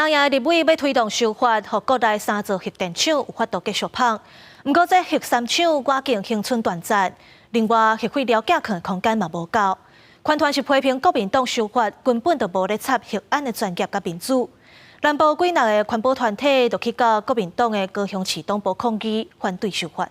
南亞立委欲推動修法，予國內三座核電廠有法度繼續麭。毋過這核三廠倚近恆春斷層，另外核廢料寄囥的空間嘛無夠。環團是批評國民黨修法根本就無咧插核安的專業佮民主。南部幾若个環保團體就去到國民黨的高雄市黨部抗議，反對修法。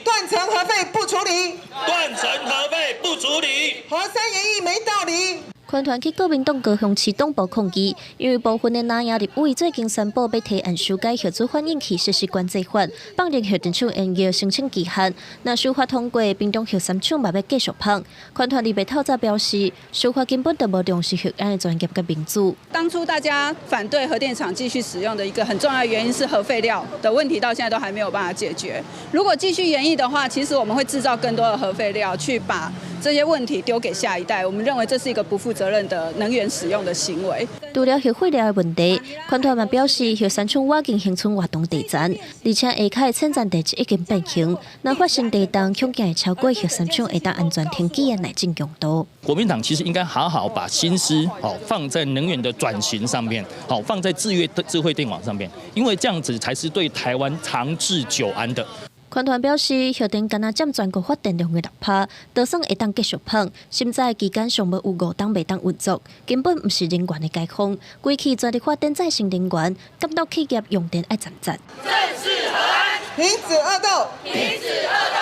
斷層核廢不處理，斷層核廢不處理，核三延役沒道理。環團去國民黨高雄市黨部抗議，因為部分的南亞立委最近宣布欲提案修改核子反應器設施管制法，放任核電廠延役申請期限。若修法通過，屏東核三廠嘛欲繼續麭。環團禮拜透早表示，修法根本就無重視核安的專業佮民主。當初大家反對核電廠繼續使用的一個很重要原因是核廢料的問題，到現在都還沒有辦法解決。如果繼續延役的話，其實我們會製造更多的核廢料，去把這些問題丟給下一代。我們認為這是一個不負責任的能源使用的行為。除了核廢料的問題，環團嘛表示，核三廠倚近恆春活動地層，而且下跤的淺層地質已經變形，若發生地動，恐驚會超過核三廠會當安全停機的耐震強度。國民黨其實應該好好把心思放在能源的轉型上面，好放在智約智慧電網上面，因為這樣子才是對台灣長治久安的。環團表示，核電干焦佔全國發電量的6%，就算會當繼續麭，審查期間上無有5冬袂當運作，根本毋是能源的解放。規氣全力發展再生能源，監督企業用電愛站站。正視核安，停止惡鬥，停止惡鬥。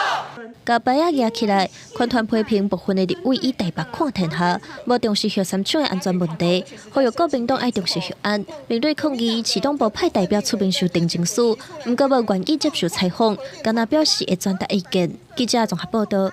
共牌仔舉起來，環團批評部分的立委以台北看天下，無重視核三廠的安全問題，呼籲國民黨愛重視核安。面對抗議，市黨部派代表出面修訂情書，毋過無願意接受採訪，干焦表示會轉達意見。記者綜合報道。